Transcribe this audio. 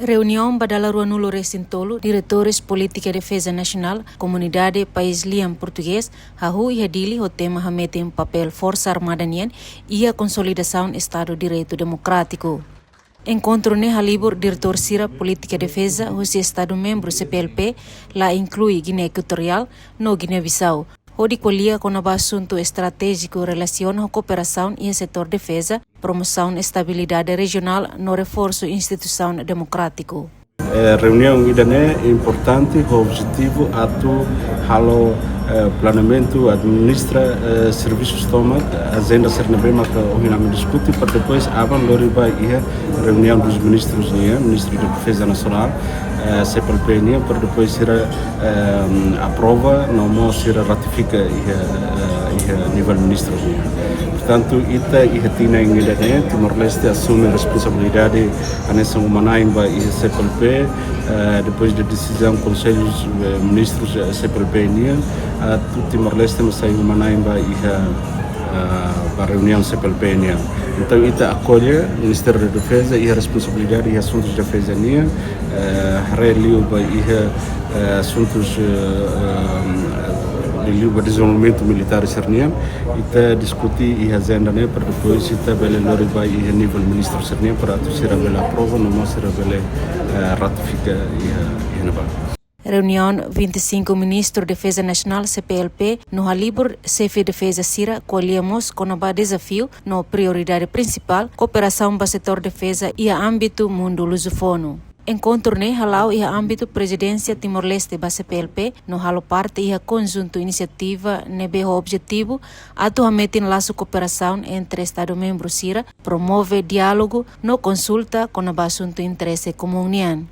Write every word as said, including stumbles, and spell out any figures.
Reuniaun ba dala ruanulu resin tolu diretores polítika defeza nasionál komunidade país lian portugés hahú iha Dili ho tema hametin papél Forsa Armada nian iha konsolidasaun Estadu Direitu Demokrátiku. Enkontru ne'e halibur diretór sira polítika defeza husi Estadu membru C P L P, la inklui Giné Ekuatoriál no Giné Bisau, hodi ko'alia kona-ba asuntu estratéjiku relasiona ho kooperasaun iha setór defeza, promosaun estabilidade rejionál no reforsu instituisaun demokrátiku. Eh, reuniaun ida-ne'e importante ho objetivu atu halo, eh, planeamentu, administra, eh, servisus tomak, ajenda sira ne'ebé maka ohin ami diskute, para depois aban lori ba iha reuniaun dos ministrus nian, Ministru de Defeza Nasionál, eh, C P L P nian, para depois sira, eh, aprova, no mós sira ratifika iha, eh, iha nivel ministrus nian. Portantu, ita iha tinan ida-ne'e, Timor-Leste asume responsabilidade hanesan uma-na'in ba iha C P L P, eh, depois de desizaun Konsellu, eh, Ministrus, eh, C P L P nian, atu Timor-Leste mós sai uma-na'in ba iha, eh, ba reuniaun C P L P nian. Entaun, ita akolle Ministériu Defeza iha responsabilidade iha asuntus defeza nian, eh, haree liu ba iha, eh, asuntus, eh, eh, liuliu ba dezenvolvimentu militár sira-nian, ita diskute iha ajenda ne'e para depois ita bele lori ba iha nivel ministru sira-nian para atu sira bele aprova, no mós sira bele, eh, ratifika iha, iha ne'ebá. Reuniaun vinte e cinco Ministru Defeza Nasionál C P L P no halibur xefe defeza sira ko'alia mós kona-ba dezafiu no prioridade prinsipál kooperasaun ba setór defeza iha ámbitu mundu lusófonu. Enkontru ne'e hala'o iha ámbitu Prezidénsia Timor-Leste ba C P L P no halo parte iha konjuntu inisiativa ne'ebé ho objetivu atu hametin lasu kooperasaun entre Estadu membru sira, promove diálogu no konsulta kona-ba asuntu interese komún nian.